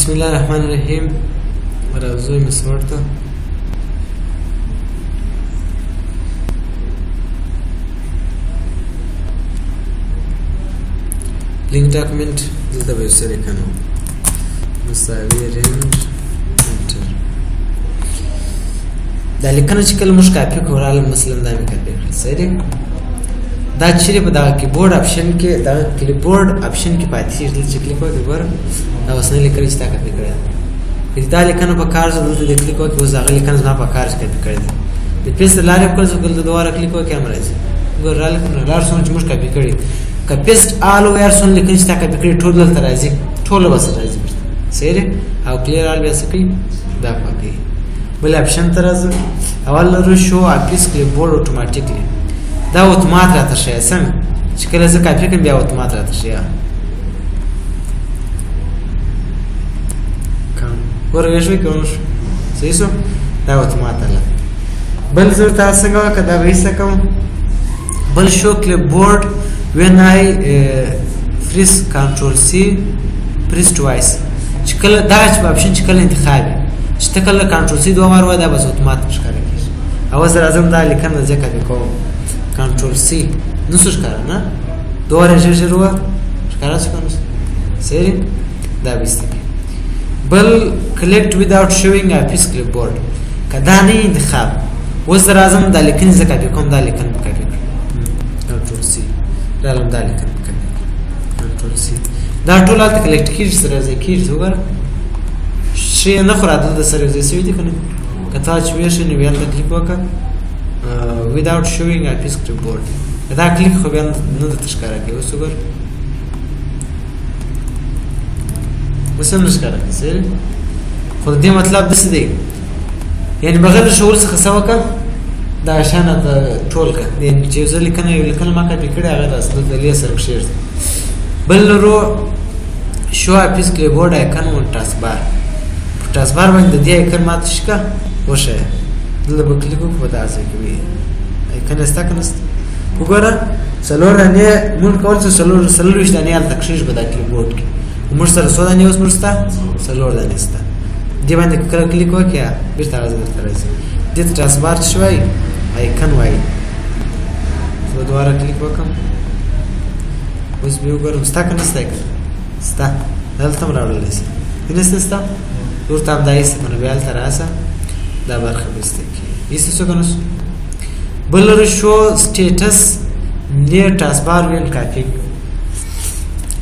بسم الله الرحمن الرحیم. راځو مسوړ ته. لینک ډاکومنټ دلته به یو څه لیکنه مساوي rand enter. دا لیکنه چې کله موږ کاپي کړو، راغلم مثلا دا مې کاپي کړل، صحیح دی. دا چیرې په دغه کیبورډ اپشن کې، دغه کلیپبورډ اپشن کې پاتې کېږي. دلته چې کلیک وکړې، ګوره دا اوسنۍ لیکنه چې تا کاپي کړې ده، که دا لیکنه په کار شو، دلته دې کلیک وکړې، اوس هغه لیکنه زما په کار چې کاپي کړې ده. د paste له لارې وکړل شو، دلته دوباره کلیک وکړې هم راځي. ګوره راغله که نه؟ هر څومره چې موږ کاپي کړي، که paste all وایي، هر څومره لیکنې چې تا کاپي کړي ټول دلته راځي، ټول به سره راځي بیرته، صحیح دی. او clear all بیا څه کوي؟ دا پاکوي. بل اپشن ته راځو. اول لرو show office clipboard automatically. دا اتومات راته ښیي، سم چې کله زه کاپي کړم بیا اتومات راته ښیي. ګوره ویې شوې که ونه شو؟ صحیح شو، دا اتومات راغله. بل زه ورته څنګه وکړه، دا به ایسته کوم. بل show clipboard when I press control C press twice. چې کله دا چې اپشن چې کله انتخاب وي، چې ته کله control C دوه وار وایې، دا بس اتومات ښکاره کېږي. او زه راځم دا لیکنه زه کاپي کوم، control C نه شو ښکاره، نه دوه واره ژر ژر ووایه، ښکاره شو که نه شو؟ صحیح دی، دا به ایسته کړي. بل collect without showing office clipboard، که دا نه انتخاب، اوس زه راځم دا لیکنې زه کاپي کوم، دا لیکنه به کاپي کړم، control C راغلم، دا لیکنه به کاپي کړم، control C. دا ټول هلته collect کېږي، سره یوځای کېږي. وګوره ښې نه خو را دلته سره یوځای شوي دي که نه؟ که تا چې ویې ښې نو بیا هلته کلیک وکړه without showing office clipboard. که دا کلیک خو بیا نه درته ښکاره کوي. اوس وګوره، اوس هم نه ښکاره کوي، صحیح دی. خو د دې مطلب داسې دی، یعنې بغیر له ښوولو څخه څه وکړه، دا شیان راته ټول کړه. یعنې چې یو ځل لیکنه، یو لیکنه ما کاپي کړې، هغه راته دلته لې سره کښېږده. بل لرو show office clipboard icon on taskbar. په taskbar باندې د دې icon ماته څه کړه وښیه. دلته به کلیک وکړو، په دا ځای کې وي icon یې شته که نشته؟ وګوره څلور دانې موږ کول چې 24 دانې هلته کښېږدو په دا clipboard کې. موږ سره څو دانې اوس موږ شته؟ څلور دانې شته. دې باندې کله کلیک وکړې بېرته هغه ځای درته راځي. دې ته taskbar څه شي وایي؟ icon وایي. زه به دوباره کلیک وکړم، اوس به وګورم شته که نشته icon. شته، دلته هم راوړلی شي. نشته شته، ورته هم دا ایسته که نه بیا هلته راسه، دا برخه به ایسته کړي. ایسته شو که نه شو؟ بل لرو show status near taskbar when copying.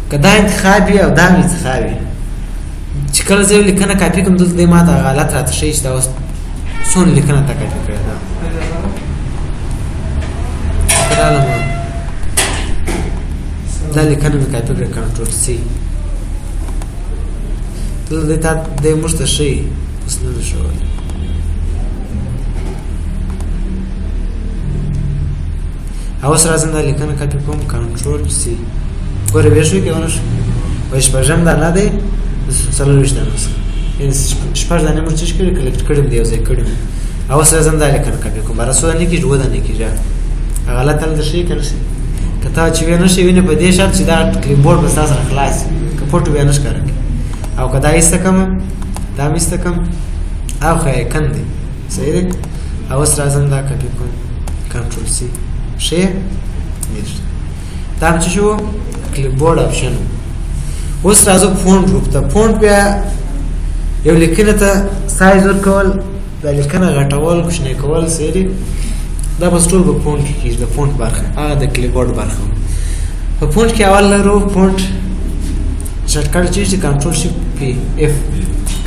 که دا انتخاب وي او دا هم انتخاب وي، چې کله زه یو لیکنه کاپي کړم، دلته دی ماته هغه حالت راته ښیي چې دا اوس څونه لیکنه تا کاپي کړې ده. راغلم دا لیکنه مې کاپي کړه، control C. دلته دی تا دی موږ ته ښیي، اوس نه دی ښوولی. او اوس راځم دا لیکنه کاپي کوم، control C. ګوره ویې شوې که ونه شو؟ وایي شپږم دانه دی، 24 دانه څخه، یعنې شپږ دانې موږ څه کړي، collect کړي دي، یو ځای کړي. او اوس راځم دا لیکنه کاپي کوم، باره څو دانې کېږي؟ اووه دانې کېږي. هغه حالت هلته ښیي که نه ښیي؟ که تا چې ویې نه ښیي، وینې په دې شرط چې دا clipboard به ستا سره خلاص وي، که پټ بیا نه ښکاره کوي. او که دا ایسته کړم، دا هم ایسته کړم، او خو icon دی، صحیح دی. او اوس راځم دا کاپي کوم، control C. ښیي؟ دا هم څه شو؟ clipboard option. اوس راځو font group ته. font بیا یو لیکنه ته سایز ورکول، دا لیکنه غټول، کوچنی کول، صحیح دی. دا بس ټول په font کې کېږي، د font برخه، هغه د clipboard برخه. په font کې اول لرو font shortcut چې control shift P F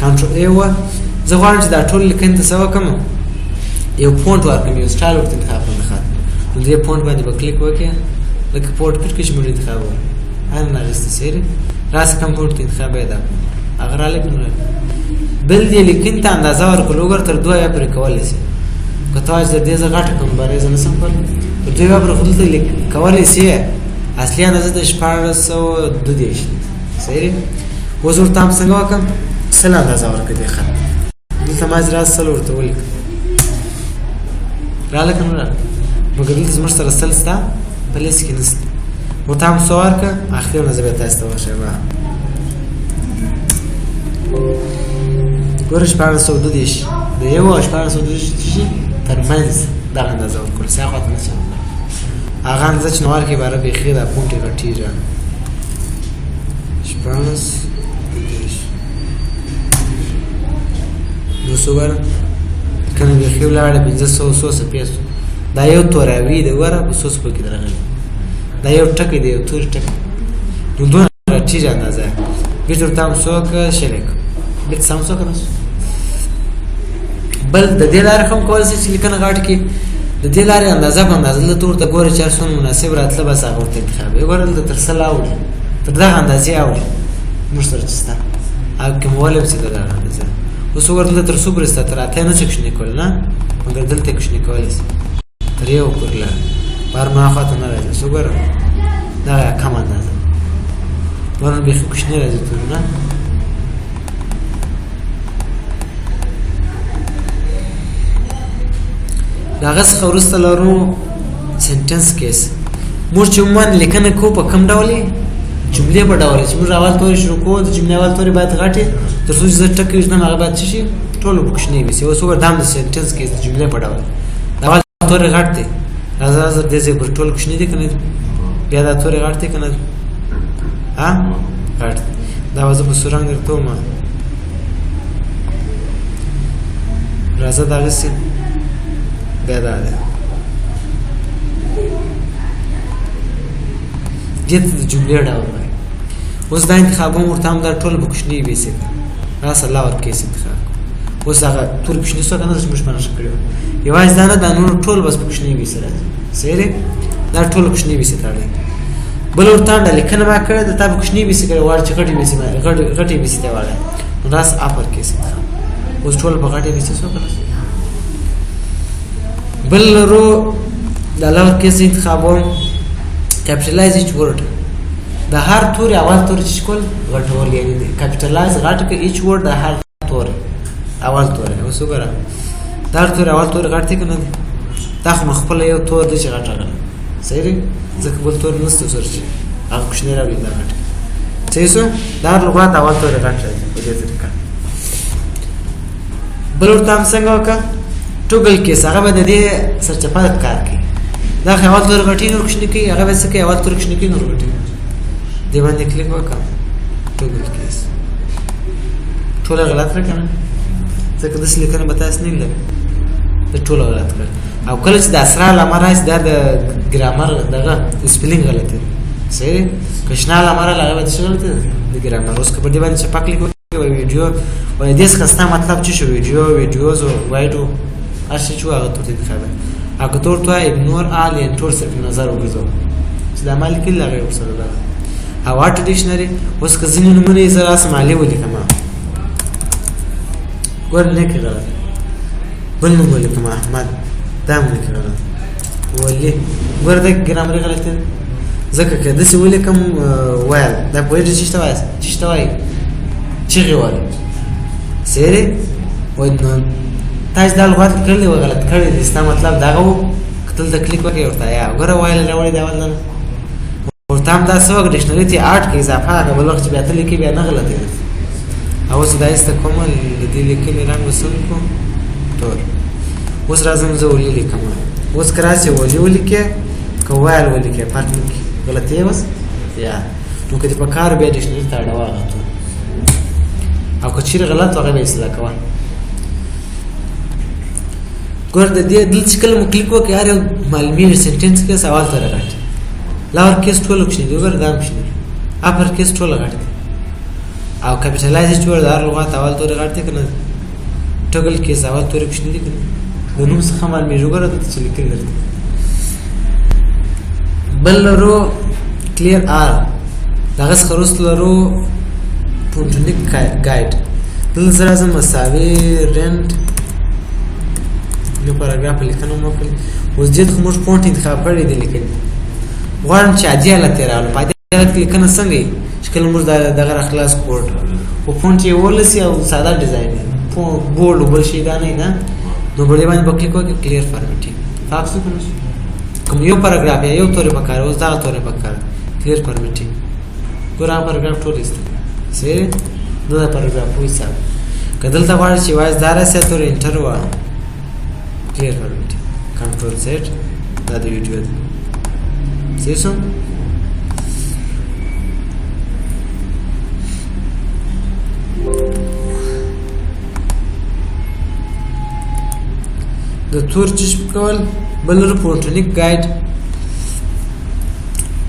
control A و. زه غواړم چې دا ټول لیکنې ته څه وکړم، یو font ورکړم، یو سټایل ورته انتخاب کړم د خط. نو دې font باندې به کلیک وکړې، لکه Portrait کې چې موږ انتخاب وکړو، هر نه اخیسته، صحیح دی. راسه کوم font ته انتخاب یې دا هغه رالی که نه. بل دې لیکنې ته اندازه ورکول، وګوره تر دوه یا پورې کولی شي. که ته وایې چې دې زه غټه کړم، باره زه نه شم کولی، تر دوه یا پورې خو دلته لیک کولی شي. اصلي اندازه د 1632 دی، صحیح دی. اوس ورته هم څنګه وکړم، 100 اندازه ورکړه دې خط. دلته ما چې راځه 100 ورته ولیکم، راله که نه راله؟ مګر دلته زموږ سره 100 شته، په لیست کې نشته. ورته هم څه ورکړه، اخري اندازه بیا تاسو ته وښیم. ګوره 1632 د یو او 1632 ترمنځ دغه اندازه ورکول سي، هغه ته نه شي هغه اندازه چې نور کې باره بیخي دا پونټې غټېږي. 1632 نو څه وګوره کنه بیخي ولاړه 500 څو څپې سو. دا یو توراوي دی، ګوره په څو څپو کې درغلی، دا یو ټکی دی، یو توري ټکی، نو دونه غټېږي اندازه. بیرته ورته هم څو که 20 کړه، بیرته سم څو که نه سو. بل د دې لارې هم کولی شي چې لیکنه غاټ کې د دې لارې اندازه په اندازه دلته ورته ګورې چې هر څومره مناسب راتله بس هغه ورته انتخابوي. ګوره دلته تر 100 اوړي، تر دغه اندازې اوړي موږ سره چې شته او کمولی هم شي د دغه اندازې. اوس وګوره دلته تر څو پورې شته، تر 80 نه شي کوچنی کولی نه، مګر دلته یې کوچنی کولی شي تر یو پورې لاړ، بهر نو هاخوا ته نه راځي. اوس وګوره دغه کمه اندازه، ګوره نو بیخي کوچنی راځي توري نه. د هغه څخه وروسته لرو sentence case. موږ چې عموماً لیکنه کوو په کوم ډول یې؟ جملې په ډول یې. چې موږ اول توري شروع کوو، د جملې اول توري باید غټ وي، تر څو چې زه ټکی وږدم هغه باید څه شي؟ ټول په کوچنی وي. اوس وګوره دا هم د sentence case د جملې په ډول د اول توري غټ دی، راځه راځه دې ځای پورې ټول کوچني دي که نه دي؟ بیا دا توري غټ دی که نه دی؟ ها غټ دی. دا به زه په سور رنګ درته ووایم. راځه دغسې بیا دا دی، دې ته د جملې ډول وایي. اوس دا انتخابوم ورته هم دا ټول په کوچني بي سي کړه، راسه lower case انتخاب کړه. اوس هغه تور کوچني څه که نه چې موږ په نښه کړي وو، یوازې دا نه، دا نور ټول بس په کوچني بي سي راځي. صحیح دی، دا ټول کوچني بي سي تړلی. بل ورته هم دا لیکنه ما کړې ده، تا په کوچني بي سي کړې، غواړي چې غټې بي سي غټې بي سي ته واړوي، نو راسه upper case انتخاب. اوس ټول په غټې بي سي څه کړه. بل لرو د lower case انتخابوم، capitalize each word. د هر توري اول توري چې کول غټول، یعنی capitalize غټ که each word د هر توري اول توري. اوس وګوره د هر توري اول توري غټ دی که نه دی؟ دا خو خپله یو تور دی چې غټ راغلی، صحیح دی، ځکه بل تور نشته سره چې هغه کوچنی راوړي دا غټ. صحیح سو، د هر لغات اول توري غټ راځي په دې طریقه. بل ورته هم څنګه وکړه toggle case، هغه به د دې سرچپه کار کوي. دا خو اول توري غټي نور کوچني کوي، هغه به څه کوي؟ اول توري کوچني کوي نور غټي. دې باندې کلیک وکړه toggle case، ټوله غلط کړه که نه، ځکه داسې لیکنه به تاسو نه لرئ، دا ټوله غلط کړه. او کله چې د اسرا علامه راشي دا د ګرامر دغه spelling غلط دی، صحیح دی. که شنه علامه راغله هغه به څه غلطي ده؟ د ګرامر. اوس که په دې باندې چپه کلیک وکړې ویډیو وایي دې څخه ستا مطلب څه شو؟ ویډیو، videos، وایډو، هر څه چې وو هغه تور انتخابوي. او که تور ته ignore all یعنې ټول صرف نظر وګرځوه چې دا ما لیکلي هغه یې ورسره ده. او auto dictionary، اوس که ځینې نومونه یې زه راسم علي ولیکم، ګوره نه کې غلط، بل نوم ولیکم احمد، دا هم نه کې غلط، ولي ګوره دا ګرامري غلطي ده، ځکه که داسې ولیکم ویل دا پوهېږي چې څه وایي، چې څه وایي، چیغې وایي، صحیح دی. وایي نو تا چې دا لغات لیکلی و غلط کړی دی، ستا مطلب دغه و، که دلته کلیک وکړې ورته یا ګوره ویل راوړی دی اول نه، ورته هم دا څه وکړه dictionary ته یې add کړه اضافه کړه، بل وخت چې بیا ته لیکې بیا نه غلطېږي. او اوس دا ایسته کوم له دې لیکنې رنګ به څنګه کوم؟ تور. اوس راځم زه ولي لیکم. اوس که راسې ولي ولیکې که ویل ولیکې فرق نه کوي، غلطي یې اوس یا نو که دې په کار بیا dictionary ته اړوه هغه تور، او که چېرې غلط و هغه بیا اصلاح کوه. ګوره د دې دلته چې کله مو کلیک وکړ هر یو معلومېږي sentence case اول ته راغټ، lower case ټول کوچني دي، وګوره دا هم کوچني دي، upper case ټول غټ دي، او capitalize چې ور د هر لغات اول توري غټ دی که نه، toggle case اول توري کوچني دي که نه، د نوم څخه معلومېږي. وګوره دلته چې لیکلي درته. بل لرو clear all، د هغه څخه وروسته لرو phonetic guide. دلته زه راځم مساوي rand new paragraph لیکنه مو وکړه. اوس دې ته خو موږ font انتخاب کړی دی لیکنې، غواړم چې عادي حالت یې راولم. په عادي حالت کې لیکنه څنګه وي چې کله موږ دغه را خلاص کوډ خو font یې ولسي او ساده ډیزاین دی، bold بل شي دا نه نه، نو په دې باندې به کلیک وکړې clear formatting پاک شو که نه شو؟ کوم یو پاراګراف یا یو توری پکار، اوس دغه توری پکار clear formatting. ګوره هغه پاراګراف ټول ایسته، صحیح دی؟ دا د پاراګراف حساب. که دلته غواړې چې یوازې دا راسي تور enter ووهه، clear format، control Z. دا د ویډیو ده. صحیح شو؟ د تور چش کول. بل لرو font guide.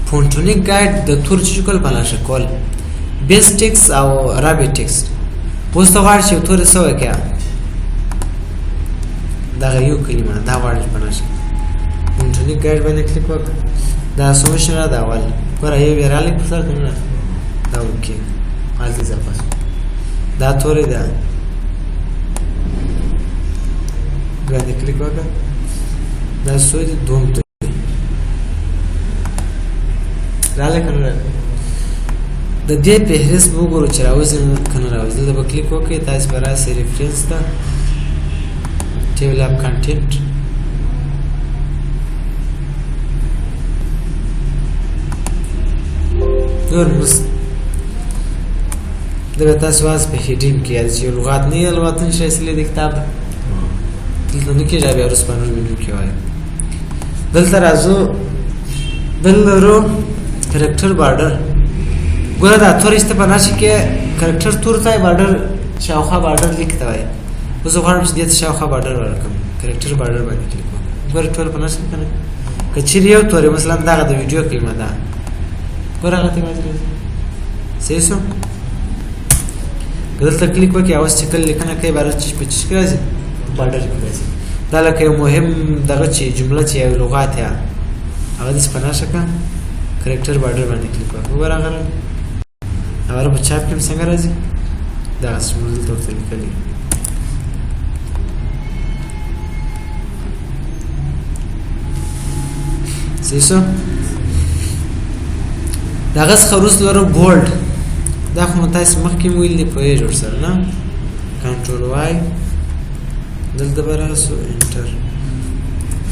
Font guide د تور چش کول په نښه کول، base text او wrap text. اوس ته غواړې چې یو تور څه وکړې، دغه یو کلمه دا غواړې په نښه font guide باندې کلیک وکړه. دا سوشن را دا اول ګوره یو یې رالیک په سر که نه، دا okay هلته اضافه شو. دا توری ده باندې کلیک وکړه، دا څو دي؟ دوم توری رالی که نه رالی؟ د دې فهرست به وګورو چې راوځي که نه راوځي. دلته به کلیک وکړئ، تاسې به راسئ reference ته، table of content. نور دا به تاسو واس په heading کې یاد چې لغات نه یې لغاتونه چې اصلي د کتاب ده دلته نه کېږي، بیا وروسته په نور ویډیو کې وایو. دلته راځو، بل لرو character border. ګوره دا تورې چې ته په نښه کې character تور ته وایي، border شاوخوا border لیک ته وایي. اوس زه غواړم چې دې ته شاوخوا border ورکړم، character border باندې کلیک وکړم. ګوره ټول په نښه کې نه، که چېرې یو توری مثلا دغه د ویډیو کلمه ده، ګوره هغه ته راځي. صحیح شو؟ که دلته کلیک وکړې اوس چې کله لیکنه کوي باید چې په څه کې راځي، border کې راځي. دا لکه یو مهم دغه چې جمله چې یو لغات یا هغه داسې په نښه کړه، character border باندې کلیک وکړه. وګوره هغه راغی. هغه په چاپ کې هم څنګه راځي، دغسې موږ دلته ورته لیکلي. صحیح شو؟ د هغه څخه وروسته لرو bold. دا خو مو تاسې مخکې هم ویلي دي، پوهېږئ ورسره نه؟ control Y، دلته به راسو enter.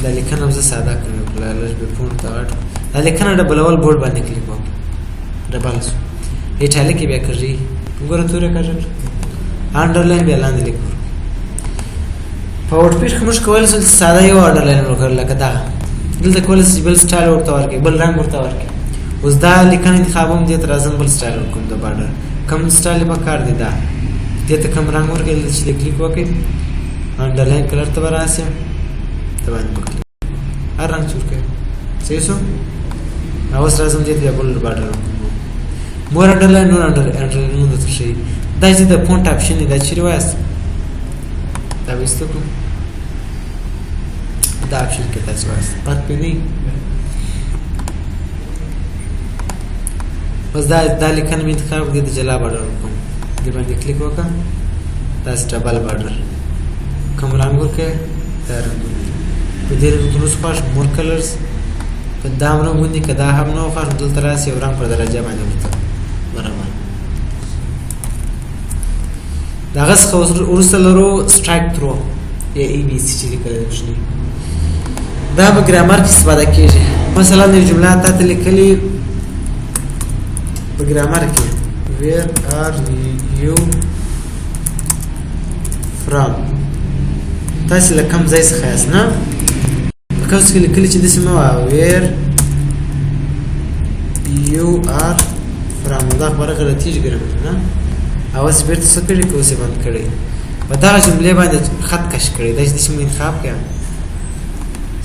دا لیکنه هم زه ساده کړم، لږ بې font ته غټ. دا لیکنه ډبلول bold باندې کلیک وکړم، double شو. italic یې بیا کږي، وګوره تورې کږه، underline بیا لاندې لیک ورکړو. په WordPad کې موږ کولی شو چې ساده یو underline ورکړو لکه دغه. دلته کولی شو چې بل سټایل ورته ورکړي، بل رنګ ورته ورکړي. اوس دا لیکنه انتخابوم، دې ته راځم بل سټایل ورکوم. د border کوم سټایل یې په کار دی، دا دې ته کوم رنګ ورکړي، دلته چې کلیک وکړي underline color ته به راسي، ته باندې به کلیک هر رنګ چې ورکوي. صحیح شو؟ اوس راځم دې ته بیا بل border ورکوم، more underline، نور underline درته ښیي. دا چې د font option دی، دا چېرې وایاست؟ دا به ایسته کړو، دا option کې تاسو وایاست، فرق پرې نه وي. بس دا لیکنه مې انتخاب کړه، دې ته جلا border ورکوم، دې باندې کلیک وکړه، داسې double border کوم رنګ ورکړې، دا رنګ ورکړې. په دې رنګ کې نو خوښ more colors، په دا هم رنګ غوندې که دا هم نه خوښ، دلته راسي یو رنګ پر درجه باندې ورته برابر. د هغه څخه وروسته لرو strikethrough یا A B C چې لیکل دی. دا په ګرامر کې استفاده کیږي. مثلا یو جمله تا ته لیکلې په ګرامر کې where are you from، تاسې له کوم ځای څخه یاست نه؟ په کوم څه کې لیکلي چې داسې مه وایه where you are from، دا خبره غلطېږي ګرامر نه. او اوس بېرته څه کړي که اوس یې بند کړي، په دغه جملې باندې خط کش کړي، دا چې داسې مو انتخاب کړه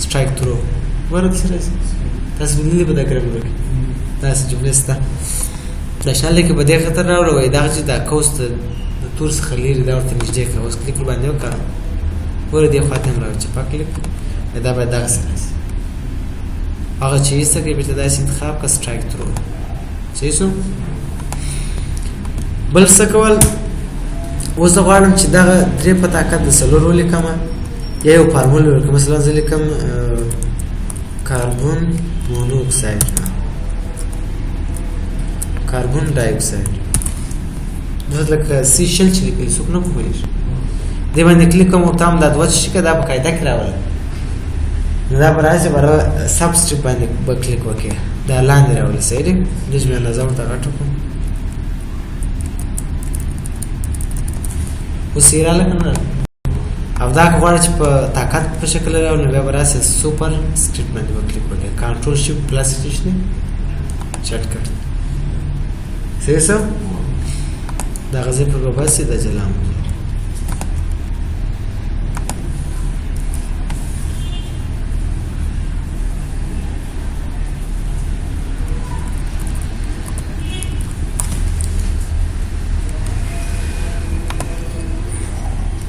strikethrough، ګوره داسې راځي. تاسو لیدلي به دا ګرامر کې داسې جملې شته. دا شنه لیکي په دې خاطر راوړه، وایي دغه چې دا قوس د تور څخه لرې دا ورته نږدې کړه. اوس کلیک ورباندې وکړه، ګوره دې خوا ته هم راوړه، چپه کلیک، دا باید دغسې راشي. هغه چې ایسته کړې بېرته داسې انتخاب کړه strikethrough. صحیح شو؟ بل څه کول، اوس زه غواړم چې دغه درې په طاقت د څلور ولیکم یا یو فارمول ولیکم. مثلا زه لیکم کاربن مونوکساید، کاربن ډای اکساید، دلته لکه سی شل چې لیکلي څوک نه پوهېږي. دې باندې کلیک کوم، ورته هم دا دوه چې که دا په قاعده کې راوړل، نو دا به راشي بره subscript باندې به کلیک وکړې، دا لاندې راولي. صحیح دی؟ لږ مې اندازه ورته غټه کړم. اوس یې راله که نه راله؟ او دا که غواړې چې په طاقت په شکل راوړي، نو بیا به راسې superscript باندې به کلیک وکړې، control shift plus څه شي shortcut. صحیح سو؟ دا غزې پر به بس دا جلام.